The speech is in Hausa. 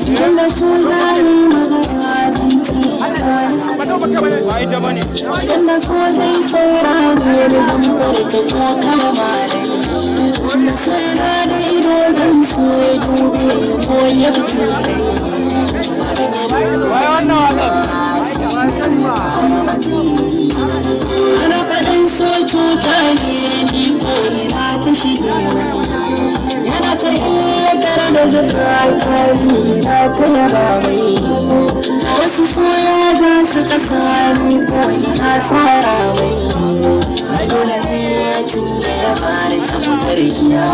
Idan da su za mu yi magana, zan ce ba ni sani. Idan da so zai saurare ni, zan furta ko kalma da ni. So yana da ido, zan so ya dube ni ko ya fito. Wai wannan wasan. Ana faɗin so cuta ne, ni ko ina ta shige. Yana ta illatar da zukata, ni na ta yaba mai. Wasu soya za su kasa, ni ko ina tsara mai. Dole ne tun da ya fara tamkar giya.